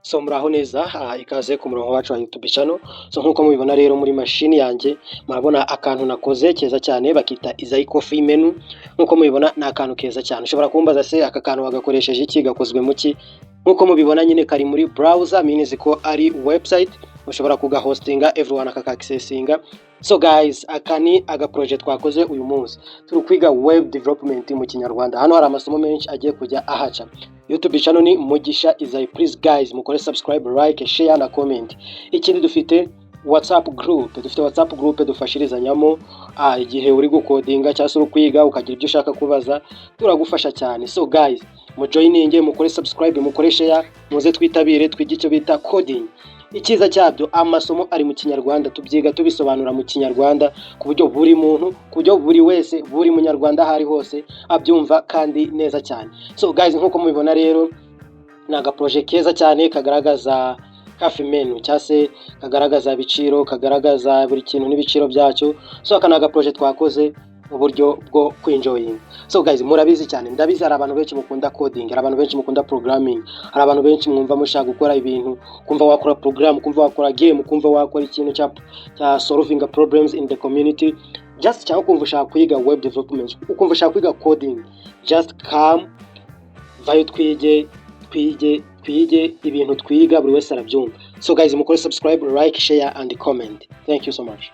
So muraho neza, ikaze ku murongo wacu wa YouTube channel. So nkuko mubibona rero muri mashini yanjye, murabona akantu nakoze keza cyane bakita Izayi Coffee Menu. Nkuko mubibona ni akantu keza cyane. Ushobora kumbaza se aka kantu wagakoresheje iki, gakozwe mu ki? Nkuko mubibona nyine kari muri browser, means ko ari website ushobora kugahostinga, everyone akakaccessinga. So guys, aka ni agaprojet twakoze uyu munsi. Turi kwiga web development mu Kinyarwanda. Hano hari amasomo menshi agiye kujya ahaca. YouTube channel ni Mugisha Izayi. Please guys, mukore subscribe, like, share na comment. Ikindi dufite WhatsApp group, dufite WhatsApp group dufashirizanyamo igihe uri gukodinga cyangwa se uri kwiga ukagira ibyo ushaka kubaza, turagufasha cyane. So guys, mujoininge, mukore subscribe, mukore share, muze twitabire twige icyo bita coding. Icyiza cyabyo, amasomo ari mu Kinyarwanda, tubyiga tubisobanura mu Kinyarwanda ku buryo buri muntu, ku buryo buri wese, buri Munyarwanda aho ari hose abyumva kandi neza cyane. So guys, nkuko mubibona rero ni agaprojet keza cyane kagaragaza coffee menu cyangwa se kagaragaza ibiciro, kagaragaza buri kintu n'ibiciro byacyo. So aka ni agaprojet twakoze mu buryo bwo kwenjoyinga. So guys, murabizi cyane, ndabizi hari abantu benshi mukunda coding, hari abantu benshi mukunda programming, hari abantu benshi mwumva mushaka gukora ibintu, kumva wakora program, kumva wakora game, kumva wakora ikintu cya solving problems in the community just, cyangwa kumva ushaka kwiga web development, ukumva ushaka kwiga coding. Just come, vayo twige, twige, twige ibintu twiga, buri wese arabyumva. So guys, mukore subscribe, like, share and comment. Thank you so much.